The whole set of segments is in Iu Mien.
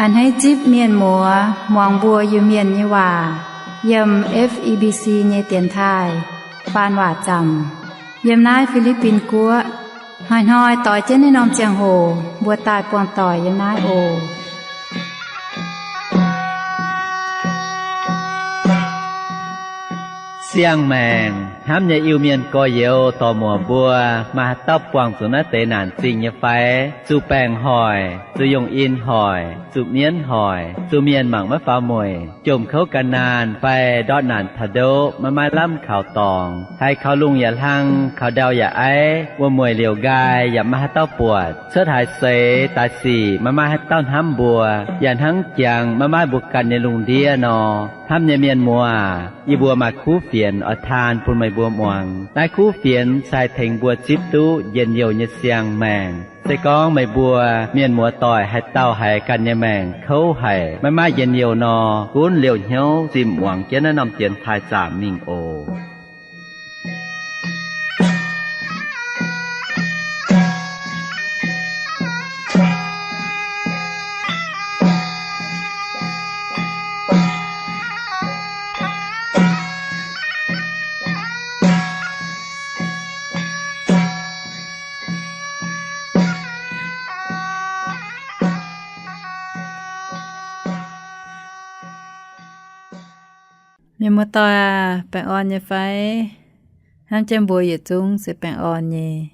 A'hneiv zipv mienh muoz muangx mbuo Iu-Mienh nyei waac yiem F E B C nyei dienx taaih faan waac zaamc yiem naaiv Fi^li^bin Guoqv. Hnoi-hnoi doix jienv naaiv norm ziangh hoc mbuo daaih buangh doic yiem naaiv oc. Siang-maengc hnamv nyei Iu-Mienh gorx-youz dorc-muoc mbuo, maaih haaix dauh buangh zuqc naaiv deix naanc zingh nyei fai? Zuqc baengc hoic, zuqc yongh in hoic, zuqc mienv hoic, zuqc mienh mangc maiv faaux mueic, jomc kouv gan naanh fai ndortv naanc taux ndoqv maiv maaih lamh kaux dorngx, haiz kaux lungh yaac hlang, kaux ndau yaac aiv, wuov mueic liouc nqaai yaac maiv maaih haaix dauh buatc, cuotv haaix seix daaih sic maiv maaih haaix dauh hnamv mbuo, yaac hnangv jangx maiv maaih mbuo ganh nyei lungh ndiev nor. Hnamv nyei mienh muoz, yie mbuo maaih kuv fienx oix taan bun meih mbuo muangx. Naaiv kuv fienx se haih tengx mbuo zipv duqv njien-youh nyei siang-maengc. Se gorngv meih mbuo mienh muoz doic haaix dauh haiz ganh nyei maengc kouv haic, maiv maaih njien-youh nor, gunv liouh hnyouv zimh muangx jienv naaiv norm dienx taaih zaamc mingh oc. Mienh muoz-doic aah, baengh orn nyei fai? Hnamv jienv mbuo yietc zungv se baengh orn nyei.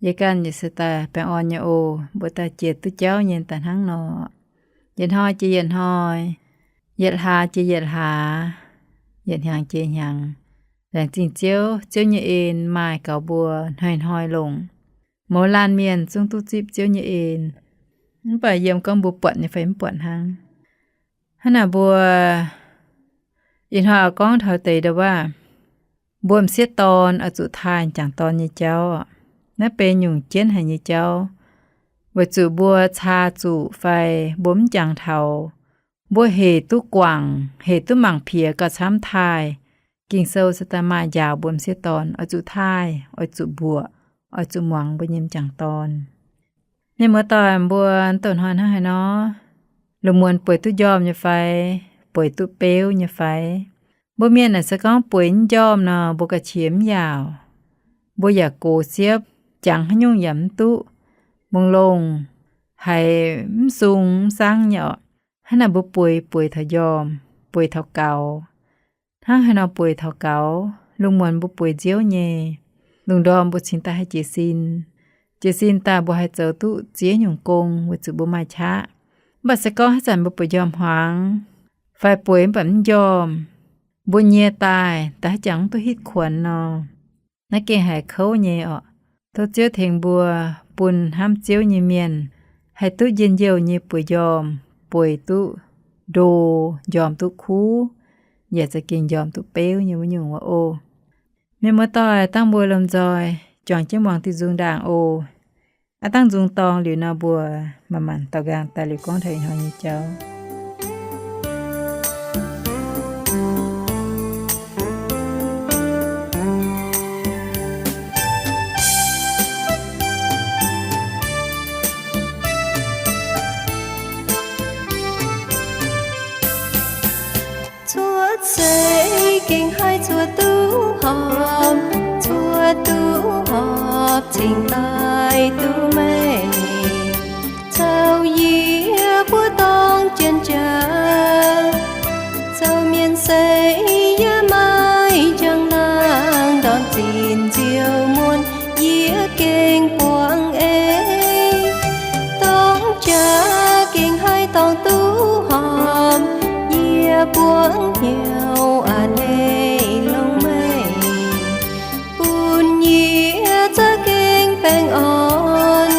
Yie ganh yaac se daaih baengh orn nyei oc. Mbuo daaih jiex duqv jauv nyei daaih hnangv nor. Yietc hnoi jiex yietc hnoi, yietc hlaax jiex yietc hlaax, yietc hnyangx jiex hnyangx. Laengz zingh Ziouv, Ziouv nyei en maaih gaux mbuo hnoi-hnoi longc. Mouz laanh mienh zungv duqv zipv Ziouv nyei en. Mv baac yiem gorngv mbuo buatc nyei fai mv buatc hnangv. Hnangv naaic mbuo ih hnoi oix gorngv taux deix ndau-waav, mbuo m'sieqv dorn oix zuqc taaih m'jangc dorn nyei jauv. Naaiv benx nyungc jienv haic nyei jauv, weic zuqc mbuo caa zuqc fai mbuo mv jangx taux, mbuo hec duqv guangc, hec duqv mangc piex gauh camv taaih. Ging-Sou se daaih maaih njaaux mbuo m'sieqv dorn oix zuqc taaih, oix zuqc mbuoqc, oix zuqc muangx mbuo nyei m'jangc dorn. Mienh muoz-doic, mbuo douc hnoi hnangv haaix nor, lungh muonz bueix duqv njormh nyei fai, bueix duqv beuv nyei fai? Mbuo mienh naaic se gorngv bueix mv njormh nor, mbuo ga'qiex mv yaauc. Mbuo yaac gox siepv, jangx haaix nyungc yaac mv duqv, mungh longh, haiz mv sung mv saangv nyei orqc. Hnangv naaic mbuo bueix, bueix taux njormh, bueix taux gaux. Hnangv haaix nor bueix taux gaux? Lungh muonz mbuo bueix nziouv nyei, lungh ndorm mbuo cingx daaih haih jiez sin. Jiez sin daaih mbuo haih zoux duqv ziex nyungc gong weic zuqc mbuo maaih qaqv. Mv baac se gorngv haaix zanc mbuo bueix njormh hmuangx, fai bueix mv baac mv njormh, mbuo nyie daaih, da'haav jangx mv duqv hitv kuonx nor, naaiv gengh haiz kouv nyei orqc. Tov Ziouv tengx mbuo, bun hnamv Ziouv nyei mienh haih duqv njien-youh nyei bueix njormh, bueix duqv ndo, njormh duqv kuv, yaac za'gengh njormh duqv beuv nyei wuov nyungc wuov oc. Mienh muoz-doic, dangh mbuo lomh nzoih juangc jienv muangx diuh nzung ndaangc oc. Aav dangh nzung dorng liuz nor, mbuo manc-manc daaux nqaang daaih liuz gorngv taux ih hnoi nyei jauv. Cuotv seix gengh haih cuotv duqv horpc, cuotv duqv horpc cingx daaih duqv meih. Caux yie mbuo dorng jien-jaa, zoux mienh seix yaac maaih njang-laangc, ndorm zinh nziouv muonc yie gengh buangv ei. Dorng jaax gengh haih dorng duqv horpc, yie buangv hnyouv a'hneiv longx meih, bun yie za'gengh baengh orn,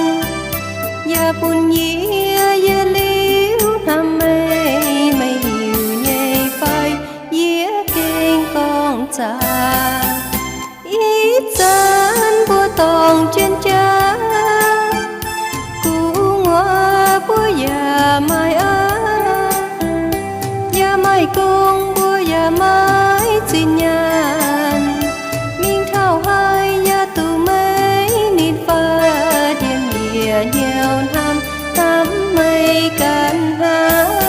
yaac bun yie yietc liuz hnamv meih. Meih hiuv nyei fai? Yie gengh gorngv zaqc. Ih zanc mbuo dorng jien-jaa, gu'nguaaz mbuo yaac maaih aqv, yaac maaih gong, mbuo yaac maiv zuqc nyanc. Mingh taux haaix yaac duqv meih nitv fatv yiem yie hnyouv hnamv, hnamv meih ganh hnangv.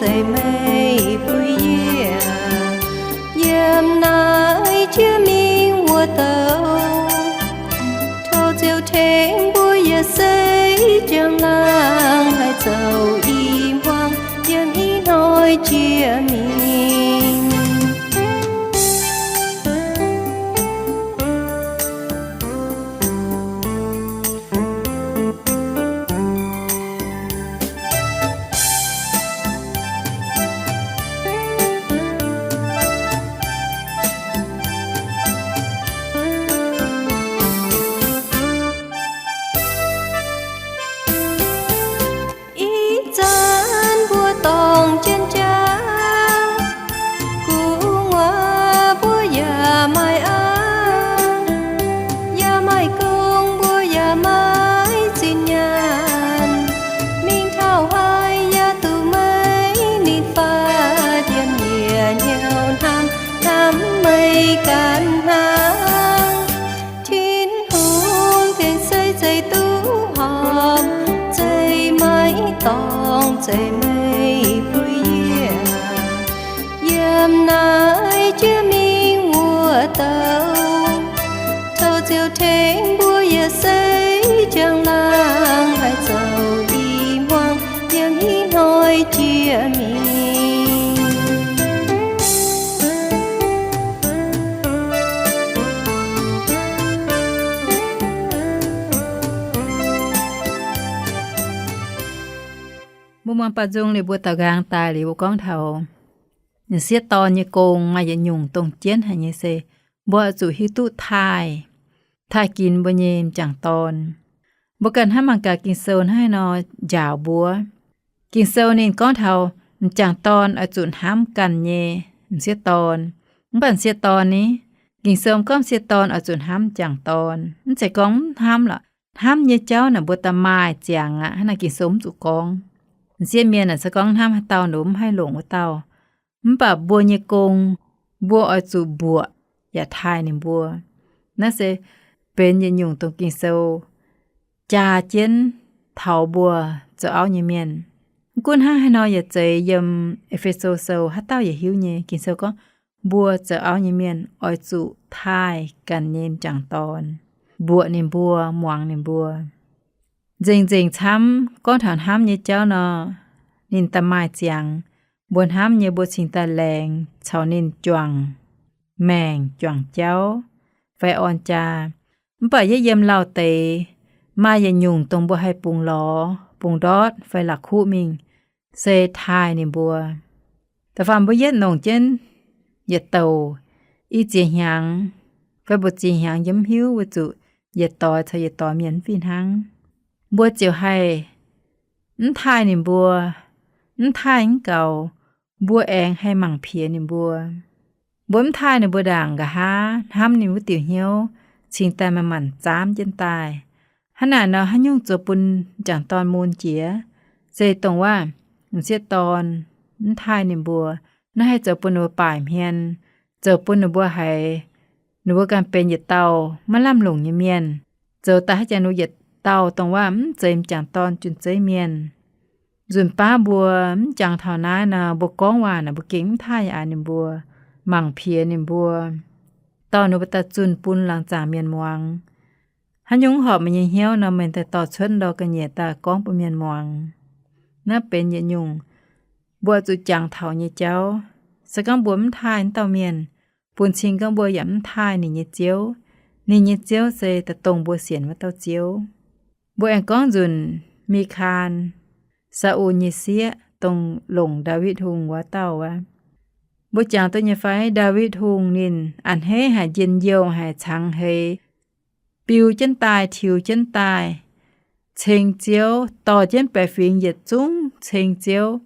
zeiz meih bun yie. Yiem naaiv jiex mingh wuov douc, tov Ziouv tengx mbuo yietc seix njang-laangc haih zoux i hmuangx yiem i hnoi jiex mingh. Ih zanc mbuo dorngc jienv jaax, gu'nguaaz mbuo yaac maaih aqv, yaac maaih gong mbuo yaac maiv zinh nyaanh. Mingh taux haaix yaac duqv meih ninh faah, yiem yietc nyouh hnamv, hnamv meih ganh hnangv. Tin-Hungh gengh se zeiz duqv horpc, zeiz maiv dorngc, zeiz meih bun yie. Yiem naaiv jiex mingh wuov douc, tov Ziouv tengx mbuo yietc seix njang-laangc haih zoux i hmuangx yiem i hnoi jiex mingh. Mbuo muangx baaux nzung liuz mbuo daux nqaang daaih liuz mbuo gorngv taux m'sieqv dorn nyei gong maaih yietc nyungc dongh jienv haic nyei se mbuo oix zuqc hiuv duqv taaih, taaih ginx mbuo nyei m'jangc dorn. Mbuo ganh hnamv mangc gaax Ging-Sou hnangv haaix nor njaaux mbuo. Ging-Sou ninh gorngv taux m'jangc dorn oix zuqc hnamv ganh nyei m'sieqv dorn. Mv baac m'sieqv dorn ni, Ging-Sou gorngv m'sieqv dorn oix zuqc hnamv m'jangc dorn. Mv zeiz gorngv mv hnamv lorqc. Hnamv nyei jauv naaic mbuo da'maaih ziangx aqv. Hnangv naaic Ging-Sou mv zuqc gorngv. M'sieqv mienh aeqv, se gorngv hnamv haaix dauh ninh mv haih longc wuov dauh. Mv baac mbuo nyei gong, mbuo oix zuqc mbuoqc yaac taaih ninh mbuo. Naaiv se benx yietc nyungc dongh Ging-Sou jaa jienv taux mbuo zoux auv nyei mienh. Mv gunv hnangv haaix nor yaac zeiz, yiem E^fe^so Sou haaix dauh yaac hiuv nyei. Ging-Sou gorngv mbuo zoux auv nyei mienh oix zuqc taaih ganh nyei m'jangc dorn, mbuoqc ninh mbuo, muangx ninh mbuo. Nzengc-nzengc camv gorngv taux hnamv nyei jauv nor, ninh da'maaih ziangx. Mbuo hnamv nyei mbuo cingx daaih laengz caux ninh juangc maengc juangc jauv fai orn jaa. Mv baac yie yiem lauh deix maaih yietc nyungc dongh mbuo haih bungx lorz, bungx ndortv fai la'kuqv mingh, se taaih ninh mbuo. Da'faanh mbuo yietv longc jienv yietc douc i ziex hnyangx fai mbu'ziex hnyangx yie mv hiuv, weic zuqc yietc doix caux yietc doix mienh mv fih hnangv. Mbuo ziouc haih mv taaih ninh mbuo, mv taaih mv gaux, mbuo aengx haih mangc piex ninh mbuo. Mbuo mv taaih ninh mbuo ndaangc nqa'haav hnamv ninh wuov diuc hnyouv cingx daaih manc-manc zaamv jienv daaih. Hnangv naaic nor haaix nyungc zoux bun m'jangc dorn mun jiex, se dongh waac m'sieqv dorn mv taaih ninh mbuo. Naaiv haih zoux bun ninh mbuo baaic hmien, zoux bun ninh mbuo haiz ninh mbuo ganh benx yietc dauh maiv lamh longc nyei mienh, zoux daaih haaix jangx ninh mbuo yietc dauh dongh waac mv zeiz m'jangc dorn junh zeiv mienh. Nzunc baav mbuo mv jangx taux naaiv nor, mbuo gorngv waac naaic mbuo gengh mv taaih yaac aax ninh mbuo, mangc piex ninh mbuo, dorh ninh mbuo daaih zunh bun laangz zaangc mienh muangx. Haaix nyungc horpc meih nyei hnyouv nor, meih daaih dorh cuotv ndau ga'nyiec daaih gorngv bun mienh muangx. Naaiv benx yietc nyungc mbuo zuqc jangx taux nyei jauv. Se gorngv mbuo mv taaih wuov dauh mienh, bun cing gorngv mbuo yaac mv taaih ninh nyei Ziouv. Ninh nyei Ziouv se daaih dongh mbuo sienx wuov dauh Ziouv. Mbuo aengx gorngv nzunc Mikaan, Saa^un nyei sieqv, dongh longc Ndaawitv Hungh wuov dauh wuov. Mbuo jangx duqv nyei fai? Ndaawitv Hungh ninh a'hneiv haic, njien-youh haic, cangx heix, biu jienv daaih, tiux jienv daaih, ceng Ziouv, dorh jienv baeqc fingx yietc zungv ceng Ziouv.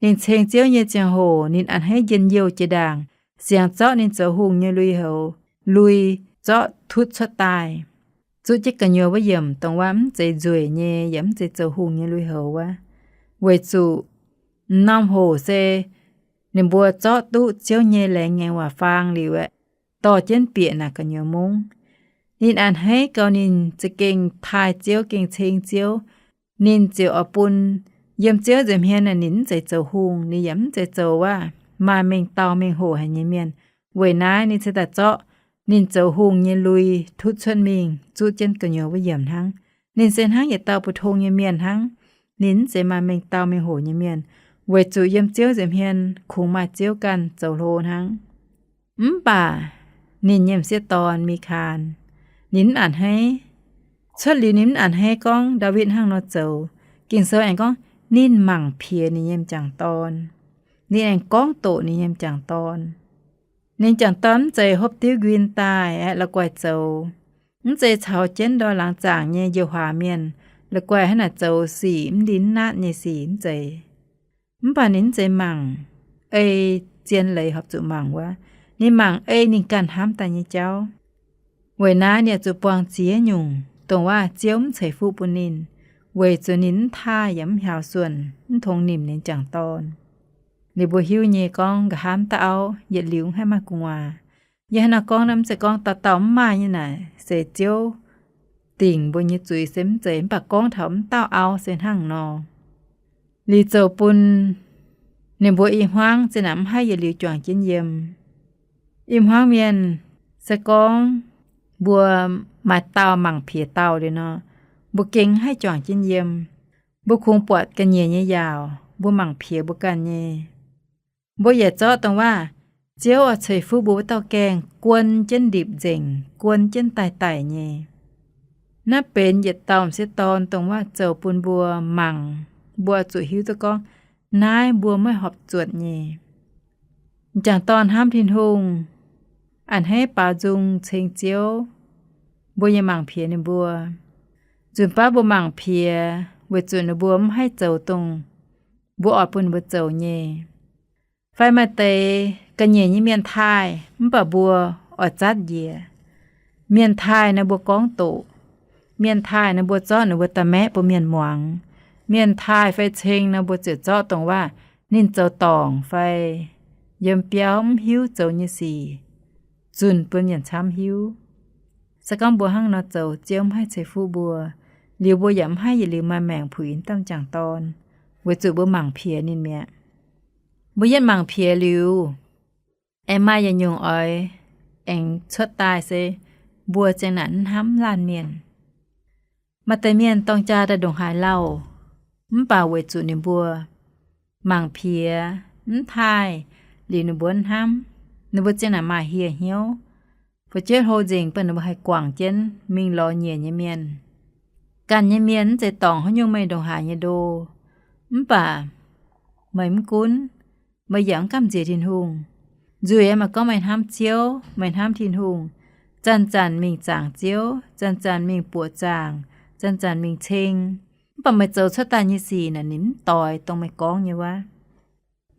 Ninh ceng Ziouv nyei ziangh hoc ninh a'hneiv njien-youh jiex ndaangc, siangx zorqv ninh zoux hungh nyei lui-houx, lui zorqv tutv cuotv daaih. Zuqv jienv gu'nyuoz wuov yiemc dongh waac mv zeiz nzueic nyei yaac mv zeiz zoux hungh nyei lui-houx wuov. Weic zuqc m'normh hoc se ninh mbuo zorqv duqv Ziouv nyei laengz ngaengc waac faang liuz aeqv, dorh jienv bieqc naaic gu'nyuoz mungv. Ninh a'hneiv gau ninh za'gengh taaih Ziouv, gengh ceng Ziouv, ninh ziouc oix bun Yiem Ziouv nza'hmien naaic ninh mv zeiz zoux hungh, ninh yaac mv zeiz zoux wuov maaih mengh dauh mengh hoc haic nyei mienh. Weic naaiv ninh cingx daaih zorqv ninh zoux hungh nyei lui tutv cuotv mingh zuqv jienv gu'nyuoz wuov yiemc hnangv. Ninh se hnangv yietc dauh mbu'ndongx nyei mienh hnangv. Ninh mv zeiz maaih mengh dauh mengh hoc nyei mienh, weic zuqc yiem Ziouv nza'hmien kungx maaih Ziouv ganh zoux hlo hnangv. Mv baac ninh nyei m'sieqv dorn, Mikaan, ninh mv a'hneiv. Cuotv liuz ninh mv a'hneiv gorngv Ndaawitv hnangv nor zoux, Ging-Sou aengx gorngv ninh mangc piex ninh nyei m'jangc dorn. Ninh aengx gorngv doqc ninh nyei m'jangc dorn. Ninh m'jangc dorn mv zeiz hopv diuv nquin daaih aeqv, la'guaih zoux. Mv zeiz caux jienv ndorm laangz zaangc nyei njoux huaax mienh, la'guaih hnangv naaic zoux sic mv ndin mv natv nyei sic, mv zeiz. Mv baac ninh mv zeiz mangc ei zien leiz horpc zuqc mangc wuov. Ninh mangc ei ninh ganh hnamv daaih nyei jauv. Weic naaiv ninh yaac zuqc buangh ziex nyungc, dongh waac Ziouv mv ceix fuqv bun ninh, weic zuqc ninh mv taaih yaac mv hiaaux suonc, mv tongx nimc ninh m'jangc dorn. Liuz mbuo hiuv nyei gorngv nqa'haav dauh auv yietc liuz mv haih maaih gu'nguaaz. Yie hnangv naaiv gorngv naaiv mv zeiz gorngv dauh dauh mv maaih nyei naaic, se Ziouv dingc mbuo nyei zuiz se mv zeiz, mv baac gorngv taux mv dauh auv se hnangv nor. Liuz zoux bun ninh mbuo i hmuangv zinh naaic mv haih yietc liuz juangc jienv yiem. I hmuangv mienh se gorngv mbuo maaih dauh mangc piex dauh liuz nor, mbuo gengh mv haih juangc jienv yiem. Mbuo kungx buatc ga'nyiec nyei yaauc, mbuo mangc piex mbuo ganh nyei. Mbuo yaac zorqv dongh waac Ziouv oix ceix fuqv mbuo wuov dauh gaengh guon jienv ndipc nzengc, guon jienv daaih daic nyei. Naaiv benx yietc dauh m'sieqv dorn dongh waac zoux bun mbuo mangc, mbuo zuqc hiuv duqv gorngv naaiv mbuo maiv horpc zuotc nyei. M'jangc dorn hnamv Tin-Hungh, a'hneiv baaux nzung ceng Ziouv, mbuo nyei mangc piex ninh mbuo. Nzunc baav mbuo mangc piex weic zuqc ninh mbuo mv haih zoux dongh mbuo oix bun ninh mbuo zoux nyei. Fai maaih deix ga'nyiec nyei mienh taaih, mv baac mbuo oix zatv njiec. Mienh taaih naaiv mbuo gorngv doqc. Mienh taaih naaiv mbuo zorqv ninh mbuo da'maeqv bun mienh muangx. Mienh taaih fai ceng naaiv mbuo ziouc zorqv dongh waac ninh zoux dorngc fai yiem biauv mv hiuv zoux nyei sic zunh bun mienh camv hiuv. Se gorngv mbuo hnangv nor zoux, Ziouv mv haih ceix fuqv mbuo, liuz mbuo yaac mv haih yietc liuz maaih maengc puix yiem dauh m'jangc dorn, weic zuqc mbuo mangc piex ninh mi'aqv. Mbuo yietv mangc piex liuz, aengx maaih yietc nyungc oix aengx cuotv daaih se mbuo ziang naaic mv hnamv laanh mienh. Maaih deix mienh dorng jaa daaih ndongc haaix lauh, mv baac weic zuqc ninh mbuo mangc piex mv taaih, liuz ninh mbuo hnamv, ninh mbuo ziang naaic maaih hieh hnyouv, fu'jueiv hlo nzengc, baac ninh mbuo haih guangc jienv mingh lorz nyiec nyei mienh. Ganh nyei mienh mv zeiz dorngc haaix nyungc meih ndongc haaix nyei ndo, mv baac meih mv gunv, meih yaac mv gamh nziex Tin-Hungh. Nzueic aeqv, meih gorngv meih hnamv Ziouv, meih hnamv Tin-Hungh, zanc-zanc mingh zaangc Ziouv, zanc-zanc mingh buoqc zaangc, zanc-zanc mingh ceng, mv baac meih zoux cuotv daaih nyei sic naaic ninh mv doix dongh meih gorngv nyei wuov.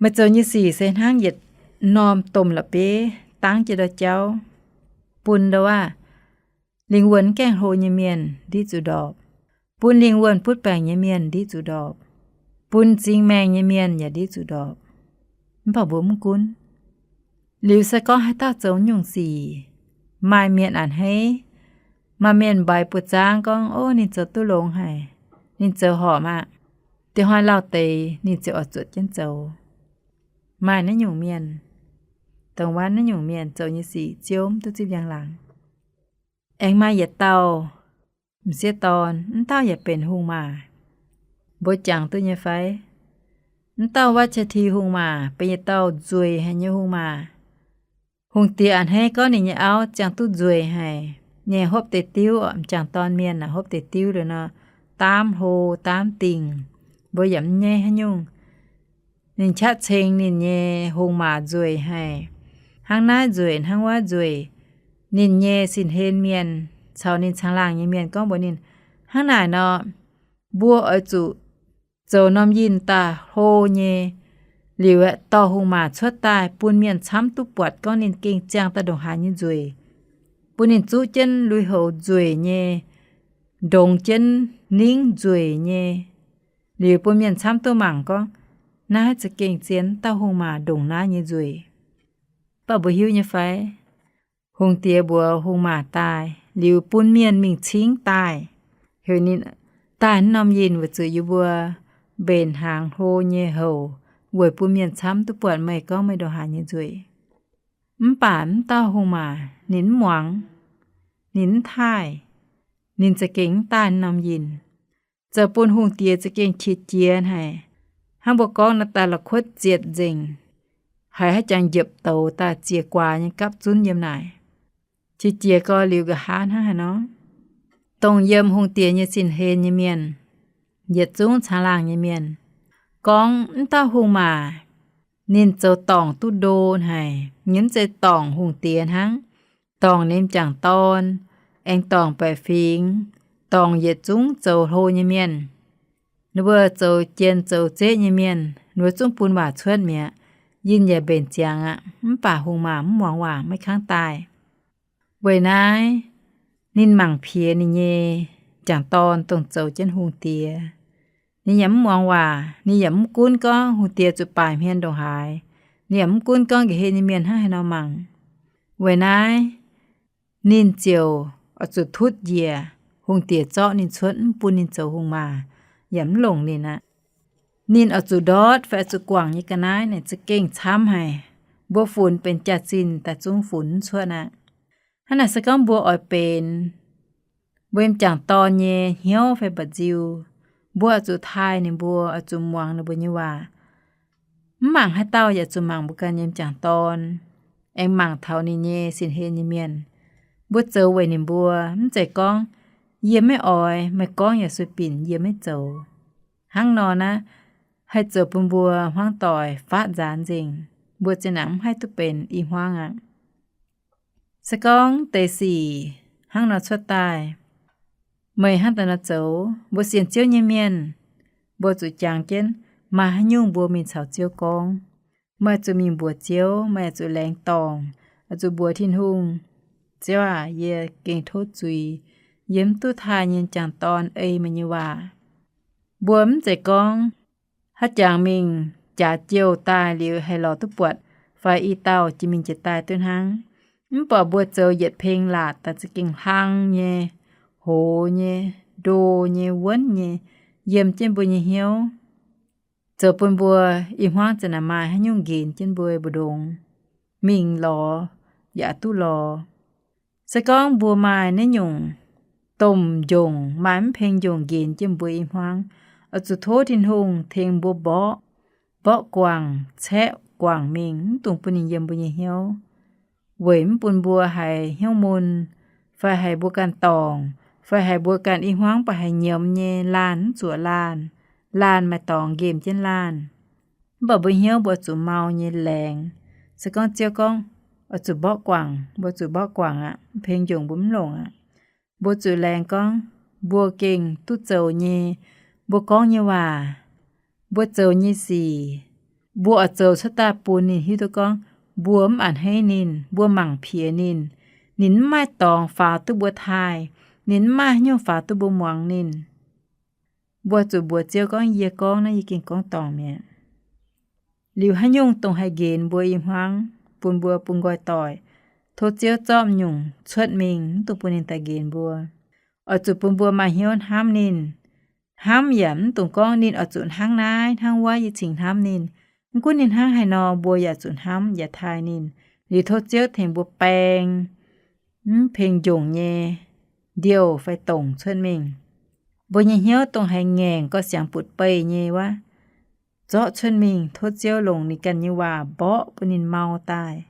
Meih zoux nyei sic se hnangv yietc norm domh la'bieiv dangv jienv ndau jauv, bun ndau waac lingh wuonh gaengh hlo nyei mienh ndiqv zuqc ndorpc, bun lingh wuonh butv baengc nyei mienh ndiqv zuqc ndorpc, bun m'zing maengh nyei mienh yaac ndiqv zuqc ndorpc. Mv baac mbuo mv gunv. Liuz se gorngv haaix dauh zoux nyungc sic, maaih mienh a'hneiv, maaih mienh mbaix buoz-zaangv gorngv, Ov, ninh zoux duqv longx haic, ninh zoux horpc aqv. Diex hnoi lauh deix ninh ziouc oix zuotc jienv zoux. Maaih naaiv nyungc mienh, dongh wuov naaiv nyungc mienh zoux nyei sic Ziouv mv duqv zipv njang-laangc. Aengx maaih yietc dauh m'sieqv dorn, mv dauh yaac benx hungh maac. Mbuo jangx duqv nyei fai? Mv dauh Vatc^ti hungh maac benx yietc dauh nzueic haic nyei hungh maac. Hungh diex a'hneiv gorngv ninh nyei auv ziangh duqv nzueic haic nyei, hopv deix diuv, m'jangc dorn mienh aah, hopv deix diuv liuz nor, daamv hlo daamv dingh, mbuo yaac mv nyaiv haaix nyungc. Ninh qaqv ceng ninh nyei hungh maac nzueic haic. Hnangv naaiv nzueic, hnangv wuov nzueic. Ninh nyei sin-hlen mienh caux ninh caangh laangh nyei mienh gorngv mbuox ninh, Hnangv naaic nor, mbuo oix zuqc zoux norm yinh daaih hlo nyei, liuz aeqv, dorh hungh maac cuotv daaih bun mienh camv duqv buatc gorngv ninh gengh ziangh daaih ndongc haaix nyei nzueic, bun ninh zuqv jienv lui-houx nzueic nyei, ndongx jienv ningv nzueic nyei, liuz bun mienh camv duqv mangc gorngv, Naaiv za'gengh zien, dauh hungh maac ndongc naaiv nyei nzueic. Mv baac mbuo hiuv nyei fai? Hungh diex mbuox hungh maac daaih liuz bun mienh mingh cingv daaih, heuc ninh daaih norm yinh weic zuqc yie mbuo mbenc hnaangx hlo nyei houc weic bun mienh camv duqv buatc meih gorngv meih ndongc haaix nyei nzueic. Mv baac mv dauh hungh maac ninh mv muangx, ninh mv taaih, ninh za'gengh mv daaih norm yinh, zoux bun hungh diex za'gengh qiex jiez haic. Hnangv mbuo gorngv nor, daaih la'kuotv zietc nzengc, haiz haaix jangx njiepc douz daaih ziex guaax nyei gapv zunv yiem naaic. Qiex jiez gau liuz nqa'haav hnangv haaix nor, dongh yiem hungh diex nyei sin-hlen nyei mienh, yietc zungv caangh laangh nyei mienh gorngv mv dauh hungh maac ninh zoux dorngc duqv ndo haic, ninh mv zeiz dorngc hungh diex hnangv, dorngc ninh m'jangc dorn, aengx dorngc baeqc fingx, dorngc yietc zungv zoux hlo nyei mienh. Ninh mbuo zoux jien zoux zeqv nyei mienh, ninh mbuo zungv bun waac cuotv mi'aqv. Yinh yaac mbenc ziangx aqv, mv baac hungh maac mv muangx waac, maiv kangv daaih. Weic naaiv ninh mangc piex ninh nyei m'jangc dorn dongh zoux jienv hungh diex. Ninh yaac mv muangx waac, ninh yaac mv gunv gorngv hungh diex zuqc baaic hmien ndongc haaix, ninh yaac mv gunv gorngv nqa'haav nyei mienh hnangv haaix nor mangc. Weic naaiv ninh ziouc oix zuqc tutv njiec hungh diex zorqv ninh cuotv, mv bun ninh zoux hungh maac, yaac mv longc ninh aqv. Ninh oix zuqc ndortv fai oix zuqc guangc nyei ga'naaiv naaic za'gengh camv haic. Mbuo funx benx jaax-zinh daaih zungv funx mv cuotv aqv. Hnangv naaic se gorngv mbuo oix benx mbuo m'jangc dorn nyei hnyouv fai mba'nziu, mbuo oix zuqc taaih ninh mbuo, oix zuqc muangx ninh mbuo nyei waac. Mv mangc haaix dauh yaac zuqc mangc mbuo ganh nyei m'jangc dorn, aengx mangc taux ninh nyei sin-hlen nyei mienh. Mbuo zoux weic ninh mbuo, mv zeiz gorngv, yie maiv oix, meih gorngv yaac sueih binc yie maiv zoux. Hnangv nor naaiv haih zoux bun mbuo hmuangv doic faatv nzaanx nzengc, mbuo zinh nangc mv haih duqv benx i hmuangv aqv. Se gorngv deix sic hnangv nor cuotv daaih, meih hnangv daaih nor zoux, mbuo sienx Ziouv nyei mienh, mbuo zuqc jangx jienv maaih haaix nyungc mbuo mingh caux Ziouv gorngv. Meih zuqc mingh mbuox Ziouv, meih zuqc laengz dorngc, zuqc mbuox Tin-Hungh, Ziouv aac, yie gengh tov zuiz, yie mv duqv taaih nyei m'jangc dorn ei meih nyei waac. Mbuo mv zeiz gorngv haaix jangx mingh jaax jouh daaih liuz haih lorz duqv buatc fai i dauh jiex mingh jiex daaih duqv hnangv. Mv baac mbuo zoux yietc peng laatc daaih za'gengh hlang nyei, hoz nyei, ndo nyei, wuonv nyei, yiem jienv mbuo nyei hnyouv, zoux bun mbuo i hmuangv za'naaic maaih haaix nyungc nqenx jienv mbuo mbu'ndongx, mingh lorz yaac duqv lorz. Se gorngv mbuo maaih naaiv nyungc domh njongc, maaih mv peng njongc nqenx jienv mbuo i hmuangv, oix zuqc tov Tin-Hungh tengx mbuo mborqv, mborqv guangc, caeqv guangc mingh, mv dungx bun ninh yiem mbuo nyei hnyouv, weic mv bun mbuo haiz hnyouv mun, fai haiz mbuo ganh dorngc, fai haiz mbuo ganh i hmuangv baac haiz nyiemz nyei, laanh mv zuoqc laanh, laanh maaih dorngx nqemh jienv laanh. Mv baac mbuo hnyouv mbuo zuqc mau nyei laengz. Se gorngv Ziouv gorngv oix zuqc mborqv guangc, mbuo zuqc mborqv guangc aqv. Mv peng njongc mbuo mv longc aqv. Mbuo zuqc laengz gorngv mbuo gengh duqv zoux nyei, mbuo gorngv nyei waac, mbuo zoux nyei sic, mbuo oix zoux cuotv daaih bun ninh hiuv duqv gorngv mbuo mv a'hneiv ninh, mbuo mangc piex ninh, ninh mv maaih dorngx faaux duqv mbuo taaih, ninh mv maaih haaix nyungc faaux duqv mbuo muangx ninh. Mbuo zuqc mbuox Ziouv gorngv, yie gorngv naaiv yie gengh gorngv dorngc mi'aqv. Liuz haaix nyungc dongh haih nqenx mbuo i hmuangv, bun mbuo bun nqoi doic, tov Ziouv zorqv nyungc cuotv mingh, mv dungx bun ninh daaih nqenx mbuo. Oix zuqc bun mbuo maaih hnyouv hnamv ninh. Hnamv yaac mv dungx gorngv ninh oix zuqc hnangv naaiv hnangv wuov yie cingx hnamv ninh. Mv gunv ninh hnangv haaix nor, mbuo yaac zuqc hnamv yaac taaih ninh. Liuz tov Ziouv tengx mbuo baeng mv peng njongc nyei ndiouh fai dongc cuotv mingh. Mbuo nyei hnyouv dongh haiz ngaengc gauh siangx butv-beih nyei wuov, zorqv cuotv mingh, tov Ziouv longc ninh ganh nyei waac mborqv bun ninh mau daaih.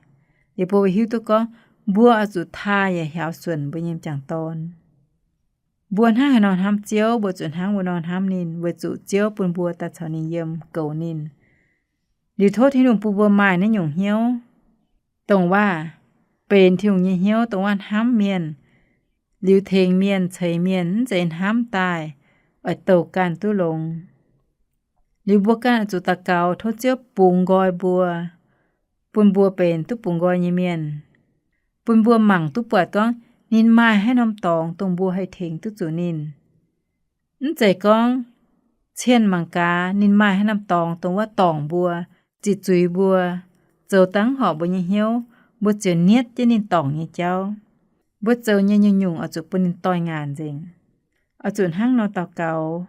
Liuz mbuo hiuv duqv gorngv mbuo oix zuqc taaih yaac hiaaux suonc mbuo nyei m'jangc dorn. Mbuo hnangv haaix nor hnamv Ziouv, mbuo zuqc hnangv wuov nor hnamv ninh, weic zuqc Ziouv bun mbuo daaih caux ninh yiem, goux ninh. Liuz tov Tin-Hungh bun mbuo maaih naaiv nyungc hnyouv, dongh waac benx Tin-Hungh nyei hnyouv, dongh waac hnamv mienh, liuz tengx mienh, ceix mienh, mv zeiz hnamv daaih oix douc ganh duqv longx. Liuz mbuo ganh oix zuqc daux gaux tov Ziouv bungx nqoi mbuo, bun mbuo benx duqv bungx nqoi nyei mienh, bun mbuo mangc duqv buatc gorngv ninh maaih haaix norm dorngx dongh mbuo haih tengx duqv zuqc ninh. Mv zeiz gorngv cien mangc gaax ninh maaih haaix norm dorngx dongh wuov dorngc mbuo, ziqc zuiz mbuo, zoux dangv horpc mbuo nyei hnyouv, mbuo ziouc nietv jienv ninh dorngc nyei jauv. Mbuo zoux nyei nyungc-nyungc oix zuqc bun ninh doix-ngaanc nzengc. Oix zuqc hnangv nor daux gaux.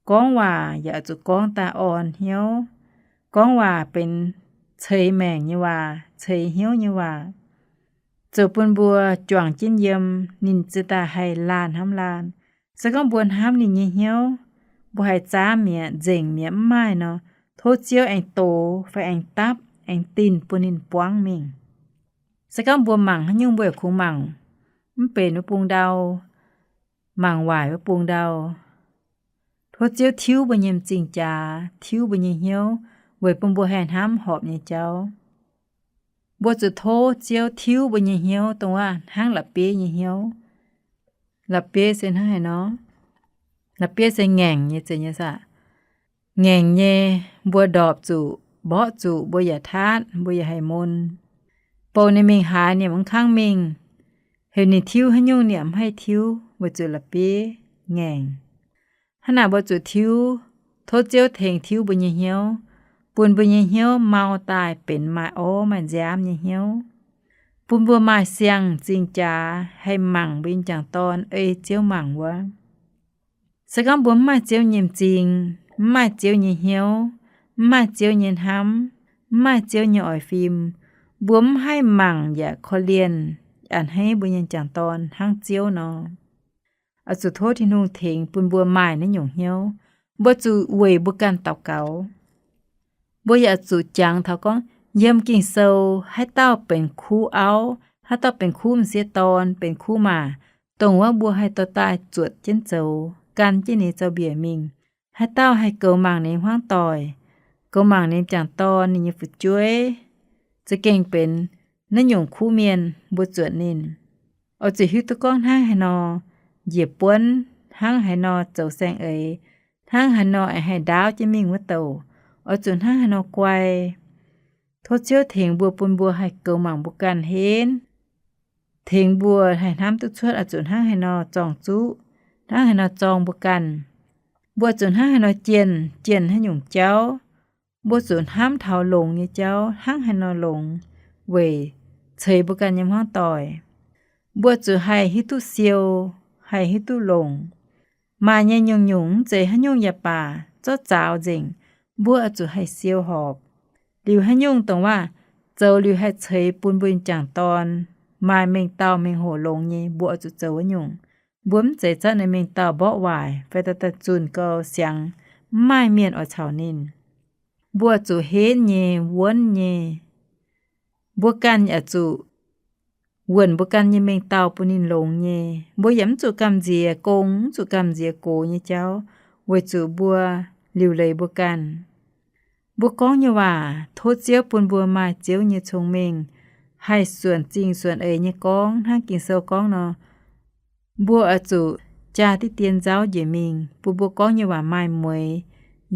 Gorngv waac yaac oix zuqc gorngv daaih orn hnyouv. Gorngv waac benx ceix maengc nyei waac, ceix hnyouv nyei waac, zoux bun mbuo juangc jienv yiem, ninh ziouc daaih haih laanh hnamv laanh. Se gorngv mbuo hnamv ninh nyei hnyouv, mbuo haih zaamv mi'aqv, nzengc mi'aqv, mv maaih nor, tov Ziouv aengx dox fai aengx dapv, aengx dinh bun ninh buangv mingh. Se gorngv mbuo mangc haaix nyungc, mbuo yaac kungx mangc mv benx wuov bung ndau, mangc waaic wuov bung ndau. Tov Ziouv tiuv mbuo nyei m'zing jaax, tiuv mbuo nyei hnyouv, weic bun mbuo haih hnamv horpc nyei jauv. Mbuo zuqc tov Ziouv tiuv mbuo nyei hnyouv, dongh wuov hnangv la'bieiv nyei hnyouv. La'bieiv se hnangv haaix nor? La'bieiv se ngaengc nyei, zeiz nyei saah? Ngaengc nyei, mbuo ndorpc zuqc, mborqv zuqc, mbuo yaac taatv, mbuo yaac haih mun. Bou ninh mingh haaix, ninh mv kangv mingh. Heuc ninh tiuv haaix nyungc, ninh mv haih tiuv, weic zuqc la'bieiv ngaengc. Hnangv naaic mbuo zuqc tiuv, tov Ziouv tengx tiuv mbuo nyei hnyouv, bun mbuo nyei hnyouv mau daaih benx maaih orv maaih nziaamv nyei hnyouv, bun mbuo maaih siang-m'zing jaax, haih mangc mbuo nyei m'jangc dorn ei Ziouv mangc wuov. Se gorngv mbuo mv maaih Ziouv nyei m'zing, mv maaih Ziouv nyei hnyouv, mv maaih Ziouv nyei hnamv, mv maaih Ziouv nyei oix fim, mbuo mv haih mangc yaac korv-lienh a'hneiv mbuo nyei m'jangc dorn hnangv Ziouv nor. Oix zuqc tov Tin-Hungh tengx bun mbuo maaih naaiv nyungc hnyouv. Mbuo zuqc weic mbuo ganh daux gaux. Mbuo yaac zuqc jangx taux gorngv, yiem Ging-Sou haaix dauh benx kuv auv, haaix dauh benx kuv m'sieqv dorn, benx kuv maac, dongh wuov mbuo haih dorh daaih zuotc jienv zoux, gan jienv ninh nyei zaux-mbiec mingh. Haaix dauh haih goux mangc ninh hmuangv doic, goux mangc ninh m'jangc dorn, ninh nyei fu'jueiv, za'gengh benx naaiv nyungc kuv mienh, mbuo zuotc ninh. Oix zuqc hiuv duqv gorngv hnangv haaix nor njiec buonv, hnangv haaix nor zoux saeng-eix, hnangv haaix nor aengx haih ndaauv jienv mingh wuov douc, oix zuqc hnangv haaix nor guai. Tov Ziouv tengx mbuo, bun mbuo haih goux mangc mbuo ganh henv, tengx mbuo haih hnamv duqv cuotv oix zuqc hnangv haaix nor zorng-zuqv, hnangv haaix nor zorng mbuo ganh. Mbuo zuqc hnangv haaix nor jienh, jienh haaix nyungc jauv. Mbuo zuqc hnamv taux longx nyei jauv hnangv haaix nor longx weic ceix mbuo ganh nyei hmuangv doic. Mbuo zuqc haih hiuv duqv siou, haih hiuv duqv longc. Maaih nyei nyungc-nyungc mv zeiz haaix nyungc yaac baac, zorqv zaaux nzengc, mbuo oix zuqc haih siou horpc. Liuz haaix nyungc dongh waac zoux liuz haih ceix bun mbuo nyei m'jangc dorn maaih mengh dauh mengh hoc longx nyei, mbuo oix zuqc zoux wuov nyungc. Mbuo mv zeiz zorqv ninh mengh dauh mborqv waaic fai daaih daaih zunh gau siangx, mv maaih mienh oix caux ninh. Mbuo zuqc henv nyei, wuonv nyei. Mbuo ganh yaac zuqc wuonc mbuo ganh nyei mengh dauh bun ninh longx nyei. Mbuo yaac mv zuqc gamh nziex gong, mv zuqc gamh nziex gox nyei jauv, weic zuqc mbuo liuc leiz mbuo ganh. Mbuo gorngv nyei waac tov Ziouv bun mbuo maaih Ziouv nyei cong-mengh, haih suonc zingh suonc eix nyei gorngv hnangv Ging-Sou gorngv nor. Mbuo oix zuqc jaa diqv dien nzauv njiec mingh, bun mbuo gorngv nyei waac maaih mueix,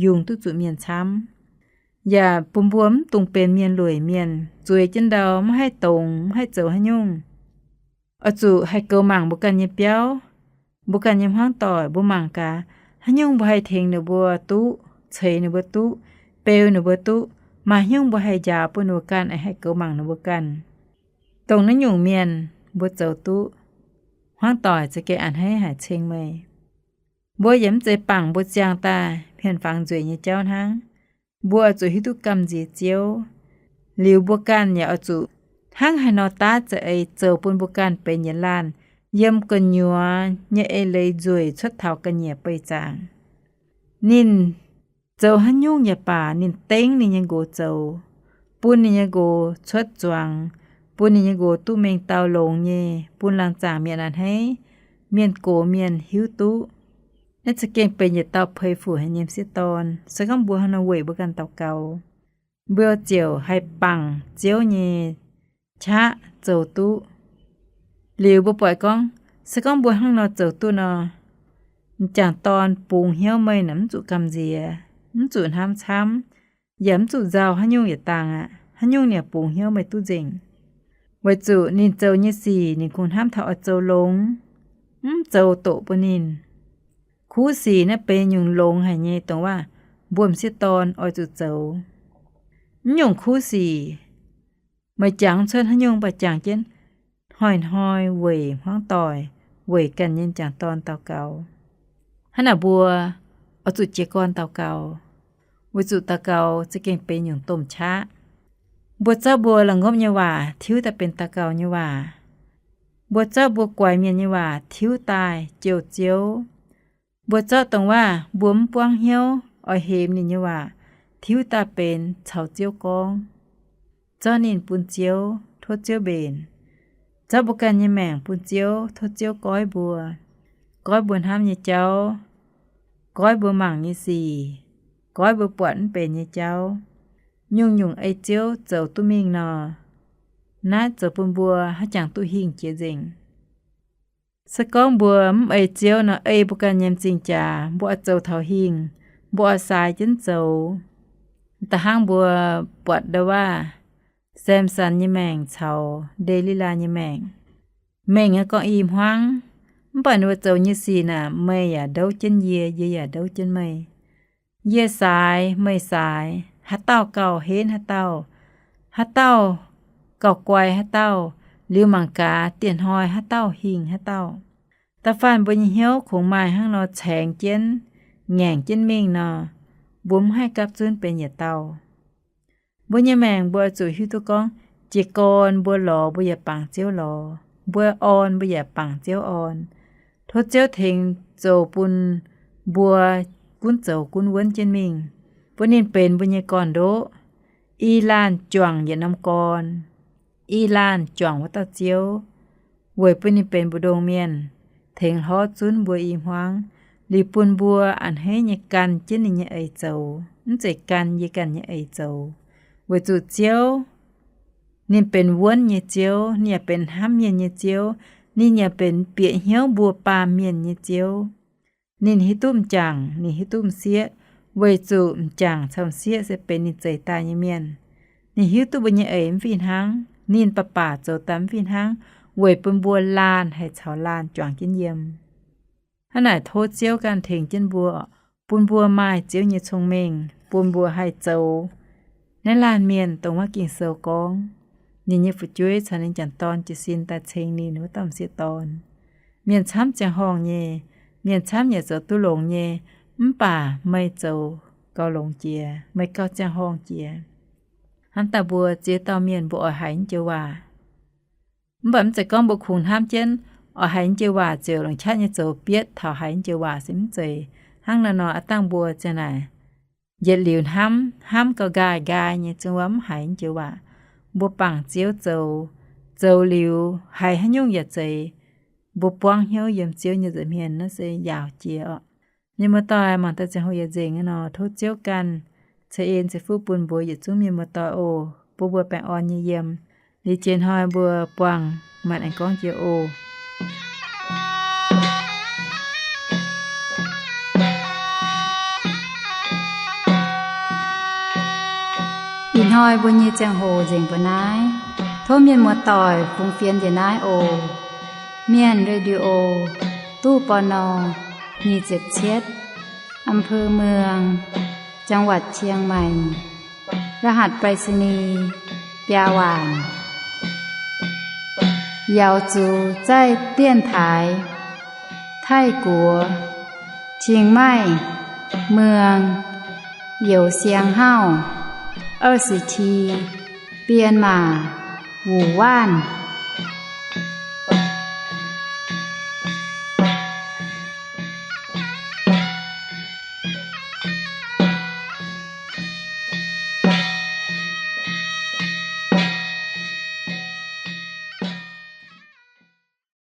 yungz duqv zuqc mienh camv. Yaac bun mbuo mv dungx benx mienh lueic mienh, zueiz jienv ndau, mv haih dongz, mv haih zoux haaix nyungc. Oix zuqc haih goux mangc mbuo ganh nyei biauv, mbuo ganh nyei hmuangv doic, mbuo mangc gaax, haaix nyungc mbuo haih tengx ninh mbuo duqv, ceix ninh mbuo duqv, beu ninh mbuo duqv, maaih haaix nyungc mbuo haih njaaux bun ninh mbuo ganh, haih goux mangc ninh mbuo ganh. Dongh naaiv nyungc mienh mbuo zoux duqv, hmuangv doic za'gengh a'hneiv haic ceng meih. Mbuo yaac mv zeiz bangc mbuo ziangh daaih hmien-fangx nzueic nyei jauv hnangv. Mbuo oix zuqc hiuv duqv gamh nziex Ziouv. Liuz mbuo ganh yaac oix zuqc hnangv haaix nor daav za'eix zoux bun mbuo ganh benx yietc laanh yiem gu'nyuoz nyei eix leiz nzueic cuotv taux ga'nyiec beih zaangc. Ninh zoux haaix nyungc yaac baac ninh dengv ninh nyei nqox zoux, bun ninh nyei nqox cuotv zuangx, bun ninh nyei nqox duqv mengh dauh longx nyei, bun laangz zaangc mienh a'hneiv, mienh gox mienh hiuv duqv. Naaiv za'gengh benx yietc dauh peix fuc haic nyei m'sieqv dorn. Se gorngv mbuo haaix nor weic mbuo ganh daux gaux, mbuo ziouc haih bangc Ziouv nyei qaqv zoux duqv. Liuz mbuo buatc gorngv, se gorngv mbuo hnangv nor zoux duqv nor, m'jangc dorn bungx hnyouv meih naaic mv zuqc gamh nziex, mv zuqc hnamv camv, yaac mv zuqc nzauh haaix nyungc yietc dangh aqv. Haaix nyungc ninh yaac bungx hnyouv meih duqv nzengc. Weic zuqc ninh zoux nyei sic ninh kungx hnamv taux oix zoux longx, mv zoux doqc bun ninh. Kuv sic naaiv benx nyungc longx haic nyei dongh waac mbuo m'sieqv dorn oix zuqc zoux. Mv nyungc kuv sic, meih jangx cuotv haaix nyungc mv baac jangx jienv hnoi-hnoi weic hmuangv doic, weic ganh nyei m'jangc dorn daux gaux. Hnangv naaic mbuo oix zuqc jiez gorn daux gaux, weic zuqc daux gaux za'gengh benx nyungc domh qaqv. Mbuo zorqv mbuo la'ngopv nyei waac tiuv daaih benx daux gaux nyei waac. Mbuo zorqv mbuo guaix mienh nyei waac tiuv daaih jouh Ziouv. Mbuo zorqv dongh waac mbuo mv buangv hnyouv oix hemx ninh nyei waac tiuv daaih benx caux Ziouv gorngv, zorqv ninh bun Ziouv, tov Ziouv mbenc. Zorqv mbuo ganh nyei maengc bun Ziouv, tov Ziouv goiv mbuo, goiv mbuo hnamv nyei jauv, goiv mbuo mangc nyei sic, goiv mbuo buatc mv benx nyei jauv. Nyungc-nyungc ei Ziouv zoux duqv mingh nor, naaiv zoux bun mbuo haaix jangx duqv hingh jiex nzengc. Se gorngv mbuo mv ei Ziouv nor, ei mbuo ganh nyei m'zing jaax, mbuo oix zoux taux hingh, mbuo oix saaix jienv zoux. Da'hnangv mbuo buatc ndau waac Samson nyei maengc caux Ndelilaa nyei maengc. Mengh nyei gorngv i hmuangv, mv baac ninh mbuo zoux nyei sic naaic, meih yaac ndouv jienv yie, yie yaac ndouv jienv meih. Yie saaix, meih saaix, haaix dauh gauh henv haaix dauh, haaix dauh gauh guai haaix dauh, liuz mangc gaax dieh hnoi haaix dauh hingh haaix dauh. Da'faanh mbuo nyei hnyouv kungx maaih hnangv nor caengx jienv, ngaengc jienv mingh nor, mbuo mv haih gapv zunv benx yietc dauh. Mbuo nyei maengc mbuo oix zuqc hiuv duqv gorngv, jiez gorn mbuo lorz mbuo yaac bangc Ziouv lorz, mbuo orn mbuo yaac bangc Ziouv orn. Tov Ziouv tengx zoux bun mbuo gunv zoux gunv wuonv jienv mingh, bun ninh benx mbuo nyei gorn-ndoqv, i laanh juangc yietc norm gorn, i laanh juangc wuov dauh Ziouv, weic bun ninh benx mbu'ndongx mienh, tengx hlorv zunv mbuo i hmuangv, liuz bun mbuo a'hneiv nyei gan jienv ninh nyei eix zoux, mv zeiz gan yie ganh nyei eix zoux. Weic zuqc Ziouv, ninh benx wuonv nyei Ziouv, ninh yaac benx hnamv mienh nyei Ziouv, ninh yaac benx bieqc hnyouv mbuo baamh mienh nyei Ziouv. Ninh hiuv duqv m'jangc, ninh hiuv duqv m'sieqv, weic zuqc m'jangc caux m'sieqv se benx ninh zeix daaih nyei mienh. Ninh hiuv duqv mbuo nyei eix mv fih hnangv, ninh baac baac zoux daaih mv fih hnangv, weic bun mbuo laanh haih caux laanh juangc jienv yiem. Hnangv naaic tov Ziouv ganh tengx jienv mbuo, bun mbuo maaih Ziouv nyei cong-mengh, bun mbuo haih zoux naaiv laanh mienh dongh wuov Ging-Sou gorngv, ninh nyei fu'jueiv caux ninh m'jangc dorn jiez sin daaih ceng ninh wuov dauh m'sieqv dorn. Mienh camv ziangh horngh nyei, mienh camv yaac zoux duqv longx nyei, mv baac meih zoux gauh longx jiex, meih gauh ziangh horngh jiex. Hnamv daaih mbuo ziex dauh mienh mbuo oix haiz naaiv joux waac. Mv baac mv zeiz gorngv mbuo kungx hnamv jienv oix haiz naaiv joux waac ziouc longc qaqv nyei zoux bietv taux haiz naaiv joux waac se mv zeiz. Hnangv naaiv nor aav dangh mbuo ziang naaic yietc liuz hnamv, hnamv gauh nqaai nqaai nyei zungv wuov mv haiz naaiv joux waac. Mbuo bangc Ziouv zoux, zoux liuz haiz haaix nyungc yaac zeiz, mbuo buangv hnyouv yiem Ziouv nyei nza'hmien naaiv se yaauc jiex oc. Mienh muoz-doic, mangc daaih ziangh hoc yaac nzengc nor, tov Ziouv ganh ceix en ceix fuqv bun mbuo yietc zungv mienh muoz-doic oc. Bun mbuo baengh orn nyei yiem. Liuz jiex hnoi mbuo buangh maanc aengx gorngv jiex oc. Ih hnoi mbuo nyei ziangh hoc nzengc mbuo naaiv. Tov mienh muoz-doic fungx fienx njiec naaiv oc. Mienh Radio, ตู้ ปณ. nyic ziepc cietv, อำเภอเมือง จังหวัดเชียงใหม่ รหัสไปรษณีย์ biaa waanc. 瑶族在电台 Taiv-Guoqv, Chiang Mai, Muang, Youz Siang Hauv, 二十七, Bienh Maac, Wuc Waanv.